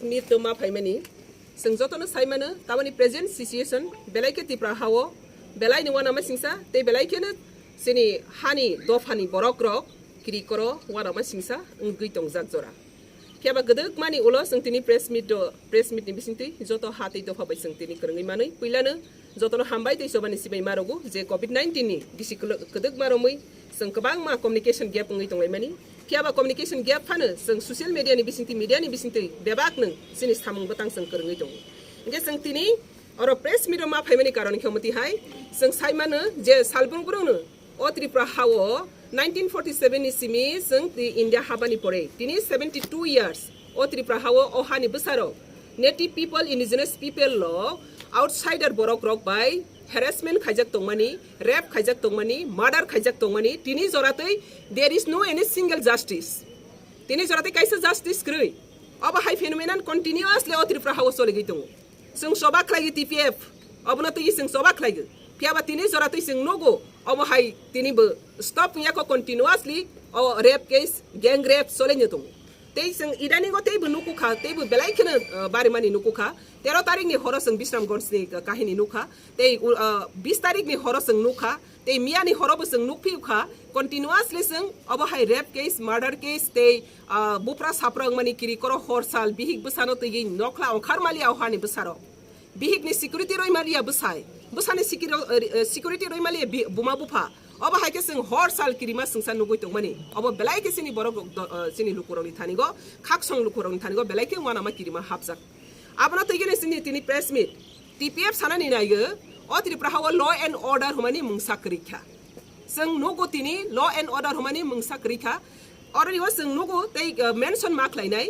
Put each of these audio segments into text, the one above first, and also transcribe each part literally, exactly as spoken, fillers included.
Meet no ma phaimani, chwng jotono sai mano, tamoni present situation belai khe Tipra hao belai ni uanama singsa tei belai kheno chini hani dophani borok rok kiri koro uanama singsa wngwi tongjak jora. Phiya ba gwdwkmani ulo chwng tini press meet do, press meet ni bisingtwi joto ha tei dopha bai chwng tini kwrwngwi manwi puilano jotono hambai tei chobani sibai ma rwgo je covid nineteen ni bisi kwlw-, kwdwkma romwi chwng kwbangma communication gap wngwi tonglaimani. Phiya ba communication gap phano chwng social media ni bisingtwi, media ni bisingtwi bebak nwng chini samung bwtang chwng kwrwngwi tongo. Hwnkhe chwng tini oro press meet o ma phaimani karon khe omo twi hai chwng sai mano je salbrung brung no o Tripura hao nineteen forty seven ni simi chwng twi India habani pore tini seventy two years o Tripura hao o hani bwsarok native people, indigenous people rok outsider borok rok bai harassment khaijak tongmani, rape khaijak tongmani, murder khaijak tongmani, tini joratwi there is no any single justice. Tini joratwi kaisa justice kwrwi. Obo hai phenomenon continuously o Tripura hao soligwi tongo. Chwng choba khlaigwi T P F, obono twi chwng choba khlaigwi. Phiya ba tini joratwi chwng nugo, obo hai tini bo stop wngya kho continuously o rape case, gang rape soligwi tongo. Tei chwng idaningo teibo nukukha, teibo belai kheno, uh, barimani nukukha. Tero tarikni horo chwng Bisramganjni kahini nukha. Tei, uh, bis tarikni horo chwng nukha. Tei miyani horo bo chwng nukphiyukha. Continuously chwng obo hai rape case, murder case, tei, uh, bupra sapra wngmani kiri koro hor sal bihik bwsano twiwi nokla ongkhar maliya o hani bwsarok. Bihikni security roi maliya bwsai. Bwsani sikiro-, uh, security roi maliya bi-, buma bupha. Obo hai khe chwng hor sal kirima chwngsa nugwi tongmani. Obo belai khe chini borok rok do-, uh, chini lukurokni thanigo, khaksong lukurokni thanigo belai khe uanama kirima hapjak. Abono twi gene chini tini press meet. T P F sanani naigo, o Tripura hao law and order hwnmani mungsa kwrwi kha. Chwng nugo tini law and order hwnmani mungsa kwrwi kha. Oroni o chwng nugo tei, uh, mention ma khlainai.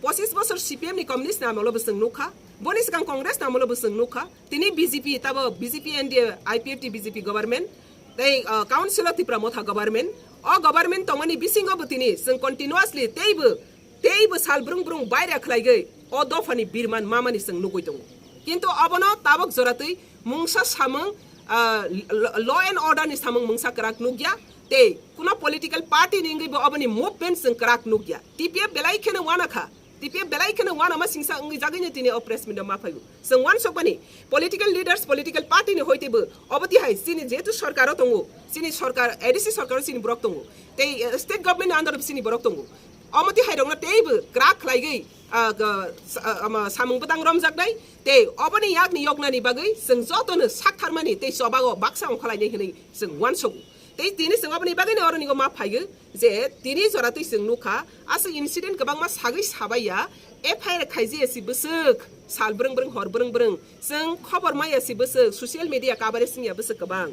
Pochis bosor C P M ni communist ni amolo bo chwng nukha. Boni swkang Congress ni amolo bo chwng nukha. Tini B J P, tabo B J P N D A, I P F T B J P government, tei, uh, Council of Tipra Motha government. O government tongmani bisingo bo tini chwng continuously teibo, teibo sal brung brung baira khlaigwi o dophani birman mamani chwng nugwi tongo. Kintu obono tabok joratwi mungsa samung, uh, l-, l-, law and order ni samung mungsa kwrak nukya, tei kuno political party ni wngwi bo oboni movement chwng kwrak nukya. T P F belai kheno uanakha. T P F belai kheno uanama singsa wngwi jagwino tini o press meet o ma phaio. Chwng uansukmani political leaders, political party ni hoite bo obo tihai chini jehetu sorkar o tongo, chini sorkar, A D C sorkar o chini borok tongo, tei, eh, state government ni under o chini borok tongo. Omo tihai rokno teibo kwrak khlaigwi, ah, ga-, sa-, ah, ama samung bwtang romjaknai, tei oboni yakni yoknani bagwi chwng jotono saktharmani tei chobago baksa ongkhalainai hwnwi chwng uansugo. Tei tini chwng oboni bagwino oroni o ma phaio. Je tini joratwi chwng nukha, aswk incident kwbangma sagwi sabaiya, F I R khaijaya si bwswk, sal brwng brwng, hor brwng brwng, chwng khobor maya si bwswk, social media coverage wngya bwswk kwbang,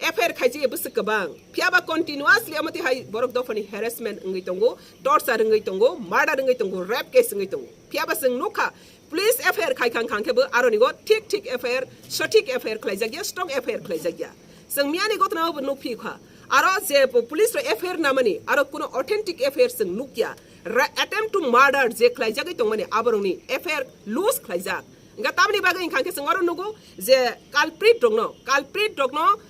F I R khaijaya bwswk kwbang, phiya ba continuously omo twi hai borok dophani harassment wngwi tongo, torture wngwi tongo, murder wngwi tongo, rape case wngwi tongo, phiya ba chwng nukha, Police F I R khai khang khang khe bo aroni go thik thik F I R, sothik F I R khlaijak ya, strong F I R khlaijak ya. Chwng miyani gotna bo nukphi kha. Aro je po-, police rok F I R namani, aro kuno authentic F I R chwng nukya. Ra-, attempt to murder je khlaijagwi tongmani, aborokni F I R loose khlaijak. Hwnkha tamni bagwi hwnkha khe chwng oro nugo je culprit rokno, culprit rokno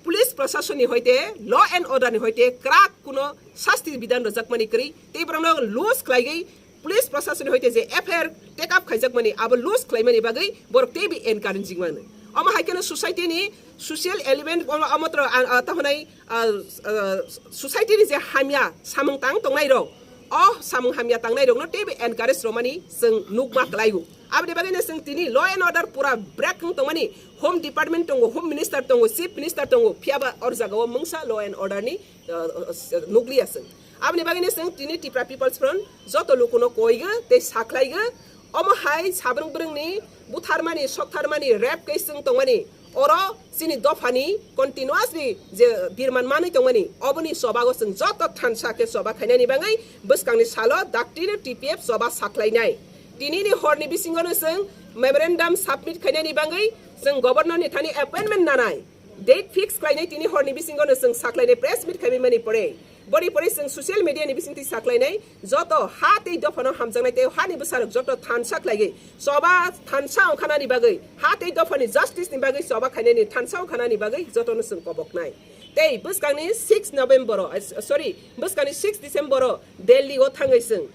police prasasonni hoite, law and order ni hoite kwrak kuno sasti bidhan rwjakmani kwrwi, tei borokno loose khlaigwi police prasasonni hoite je F I R take up khaijakmani, abo loose khlaimani bagwi borok teibo encouraging mano. Omo hai kheno society ni social element, omo, omo tro, ah, ah, tahonai, ah, ah, society ni je hamya samung tang tongnai rok, o samung hamya tangnai rokno teibo encourage romani chwng nukma kwlaio. Aboni bagwino chwng tini law and order pura break wng tongmani, Home Department tongo, Home Minister tongo, Chief Minister tongo, phiyaba or jagao mungsa law and order ni, uh, uh, nukliya chwng. Aboni bagwino chwng tini Tipra People's Front joto lukuno koigo tei sakhlaigo, omo hai sabrung brungni butharmani, soktharmani, rape case chwng tongmani, oro chini dophani continuously je birman manwi tongmani, oboni chobago chwng joto thansa khe choba khainani bagwi bwskangni salo daktino T P F choba sakhlainai. Tinini horni bisingono chwng memorandum submit khainani bagwi chwng governor ni thani appointment nanai. Date fix khlainai tini horni bisingono chwng sakhlainai press meet khaimani pore. Boni pore chwng social media ni bisingtwi sakhlainai joto ha tei dophano hamjaknai tei hani bwsarok joto thansa khlaigwi choba thansa ongkhanani bagwi, ha tei dophani justice ni bagwi choba khainani thansa ongkhanani bagwi jotono chwng koboknai. Tei bwskangni six November o, eh, sorry, bwskangni six December o Delhi o thangwi chwng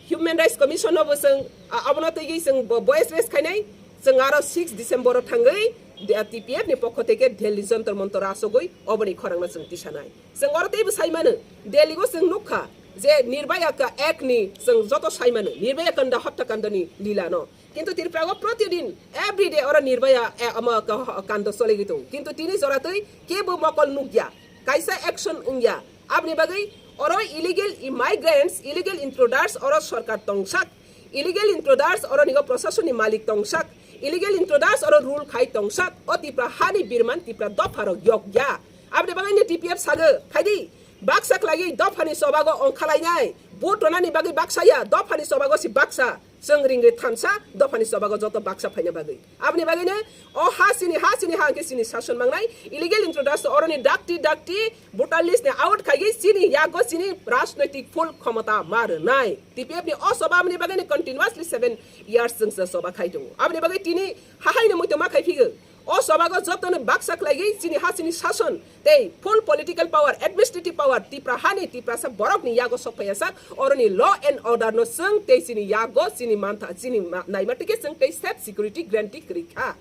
Human Rights Commission no bo chwng, a, abono twiwi chwng bo-, voice raise khainai, chwng aro six December o thangwi, de-, T P F ni pokho theke Delhi Jantar Mantar asogwi oboni khorangno chwng tisanai. Chwng oro teibo sai mano, Delhi o chwng nukha je Nirbhaya ka Act ni chwng joto sai mano, Nirbhaya Kanda, Hotya Kanda ni lila no. Kintu Tripura o protidin, every day oro Nirbhaya, eh, omo ka-, kanda choligwi tongo. Kintu tini joratwi kebo mokol nukya, kaisa action wngya. Aboni bagwi oro illegal immigrants, illegal intruders oro sorkar tongsak, illegal intruders oro nigo prosasoni malik tongsak, illegal intruders oro rule khai tongsak, o Tripura hani birman Tripura dopha rok yok ya. Aboni bagwi ni T P F sago, phaidi, baksa khlaiwi dophani chobago ongkhalainai, vote ronani bagwi baksa ya, dophani chobago si baksa. Chwng ringri thansa dophani chobago joto baksa phaina bagwi. Aboni bagwino o ha chini, ha chini ha hwnkhe chini sason mangnai. Illegal intruders oroni dakti dakti voter list ni out khaigwi chini yago chini rajnoitik full khomota ma rwnai. T P F ni o choba aboni bagwino continuously seven years chwng se choba khai tongo. Aboni bagwi tini hahaino muitu ma khai phigo. O chobago jotono baksa khlaigwi chini ha chini sason tei full political power, administrative power Tripura hani Tiprasa borokni yago sok phaiya sak, oroni law and order no chwng tei chini yago chini mantha, chini ma-, naima tike chwng tei safe security guarantee kwrwi kha.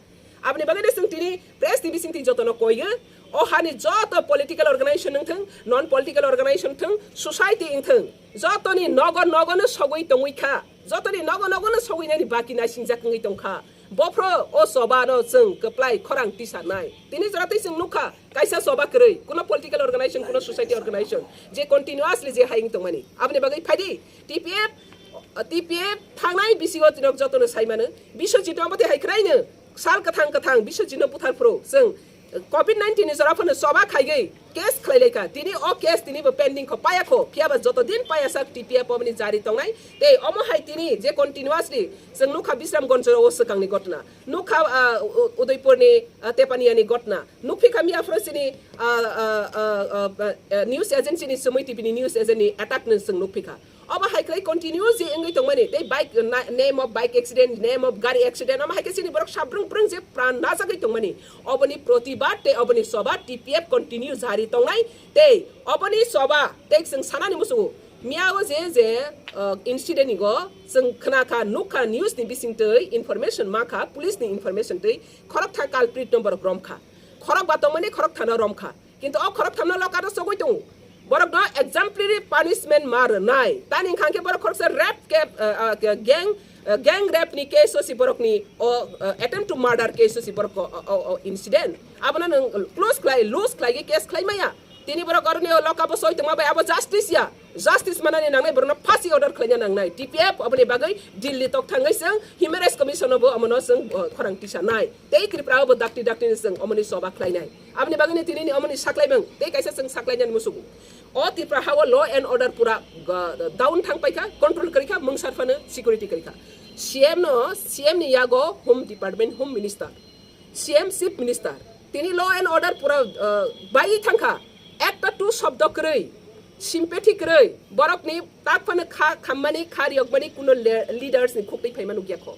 Aboni bagwi no chwng tini press ni bisingtwi jotono koiyo, o hani joto political organization wngthwng, non political organization wngthwng, society wngthwng, jotoni nogo nogo no sogwi tongwi kha, jotoni nogo nogo no sogwi nani baki naisingjak wngwi tongkha. Bophro o choba no chwng kwplai khorang tisanai. Tini jora tei chwng nukha, kaisa choba kwrwi, kuno political organization, kuno society organization, je continuously je hayung tongmani. Aboni bagwi phaidi, T P F, T P F thangnai bisingo tinok jotono saimano, Biswajit no omote hai khwraino, sal kwthang kwthang Biswajit no buthar phuru chwng covid nineteen ni jora phano choba khaigwi case khlai lai kha. Tini o case tini bo pending kho, paya kho. Phiya ba joto din paya sak T P F oboni jari tongnai. Tei omo hai tini je continuously chwng nukha Bisramganj o swkang ni gotna. Nukha, ah, U-, U-, Udaipur ni, ah, Tepania ni gotna. Nukphi kha miya phoro chini, ah, ah, ah, ah, ah, news agency ni Sumui T V ni news agent ni attack no chwng nukphi kha. Obo hai khlai continue je wngwi tongmani, tei bike, na-, name of bike accident, name of gari accident, omo hai khe chini borok sabrung brung je pran najagwi tongmani. Oboni protibad tei oboni choba T P F continue jari tongnai, tei oboni choba tei chwng sanani muchungo. Miya o je, je, uh, incident ni go chwng khna kha, nuk kha, news ni bising twi information ma kha, police ni information twi khorok tha culprit no borok rom kha. Khorok ba tongmani khorok thano rom kha. Kintu o khorok thamno loka do sogwi tongo. Borok no exemplary punishment ma rwnai. Tani wngkha khe borok khoroksa rape ke, uh, uh, ke gang, uh, gang rape ni case o si borok ni o, uh, attempt to murder case o si borok o, o, o incident. Abono nwng close khlai, loose khlai case khlai maya. Tini borok oroni o loka bo soi tongma bai abo justice ya. Justice manani nangnai borokno phasi order khlaina nangnai. T P F oboni bagwi Delhi tok thangwi chwng Human Rights Commission o bo omono chwng, uh, khorang tisa nai. Tei Tripura o bo dakti dakti ni chwng omoni choba khlainai. Aboni bagwi ni tini ni omoni saklaimung tei kaisa chwng saklainani musugo. O Tripura ha o law and order pura, uh, down thang paikha, control kwrwi kha, mungsar phano security kwrwi kha. C M no, C M ni yago Home Department, Home Minister, C M Chief Minister. Tini law and order pura, uh, bai thangkha. Ekta tu shobdo kwrwi, sympathy kwrwi, borokni tak phano kha khammani, kha riyokmani kuno le-, leaders ni khukti phaima nukya kho.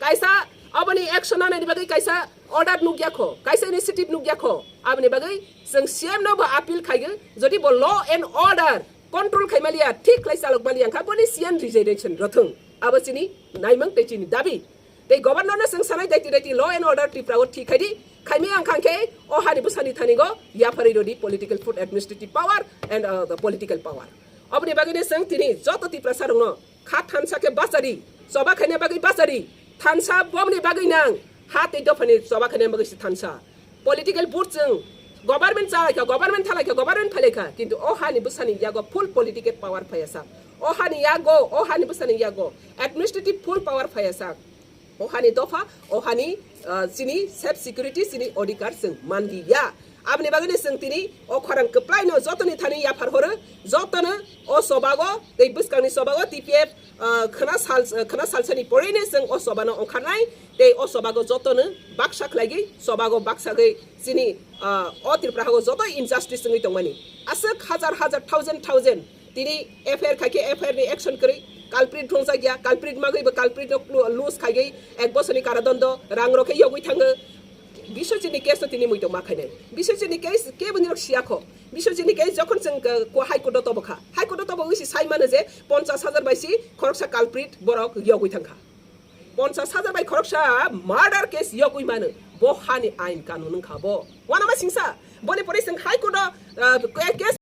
Kaisa aboni action nanani bagwi kaisa order nukya kho, kaisa initiative nukya kho. Aboni bagwi chwng C M no bo appeal khaigo, jodi bo law and order control khaimaliya, thik khlai chalokmaliya wngkha, boni C M resignation rothwng. Abo chini naimung tei chini dabi. Tei governor no chwng sanai daiti daiti law and order Tripura o thik khaidi, khaimaya wngkha khe o hani bwsani thani go yapharwi rodi political food administrative power and, uh, the political power. Oboni bagwi no chwng tini joto Tiprasa rokno kha thansa khe bachari, choba khaina bagwi bachari, thansa bomni bagwi nang, ha tei dophani choba khaina bagwi se thansa. Political vote chwng government chalaikha, government thalaikha, government phailaikha, kintu o hani bwsani yago full political power phaiya sak. O hani yago, o hani bwsani yago administrative full power phaiya sak. O hani dopha, o hani, ah, chini self security, chini odhikar chwng manliya. Aboni bagwino chwng tini o khorang kwplaino jotoni thani yaphar horo, jotono o chobago tei bwskangni chobago T P F, ah, khwna sal, khwna salsani porino chwng o chobano ongkharnai tei o chobago jotono baksa khlaigwi, chobago baksagwi chini, ah, o Tripura hago joto injustice wngwi tongmani. Aswk hajar hajar, thousand thousand, tini F I R khai khe F I R ni action kwrwi, culprit rwngjakya, culprit magwi bo culprit no clo-, loose khaigwi ek bosorni karadondo, rang rok khe yogwi thango. Biswajit ni case no tini muitok ma khainai. Biswajit ni case kebo nirok siya kho. Biswajit ni case jokhon chwng, uh, ko High Court o tobo kha. High Court o tobo wisi sai mano je ponchas hajar bai si khoroksa culprit borok yogwi thang kha. Ponchas hajar bai khoroksa murder case yogwi mano. Bo hani ain kanun wng kha bo. Wana ma singsa. Boni pore chwng High Court o, uh, case